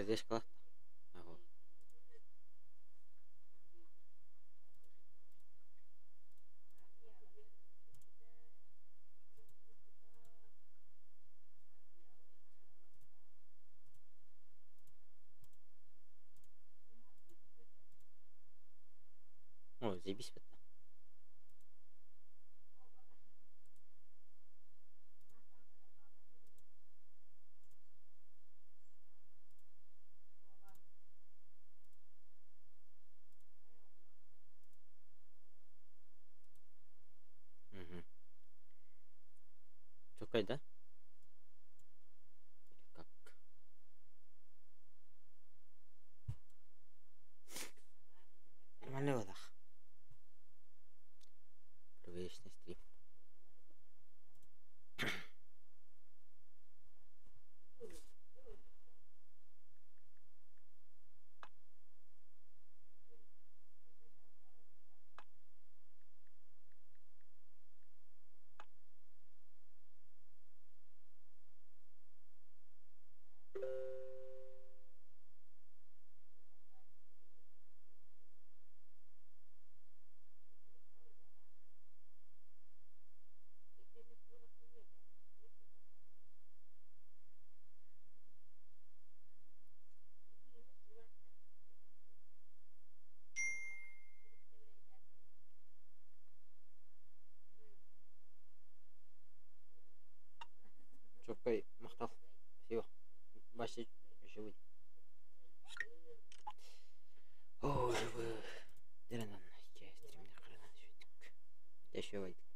Передышкалаах да? О, заебись вот. Угу. Чокай, да? Или как? Нормальный воздух. Проверочный стрим. Чоккай махтал. Спасибо. Вася живой. О, живы. Деренан, стримнер қаранан сөйттік. Дәші байдық.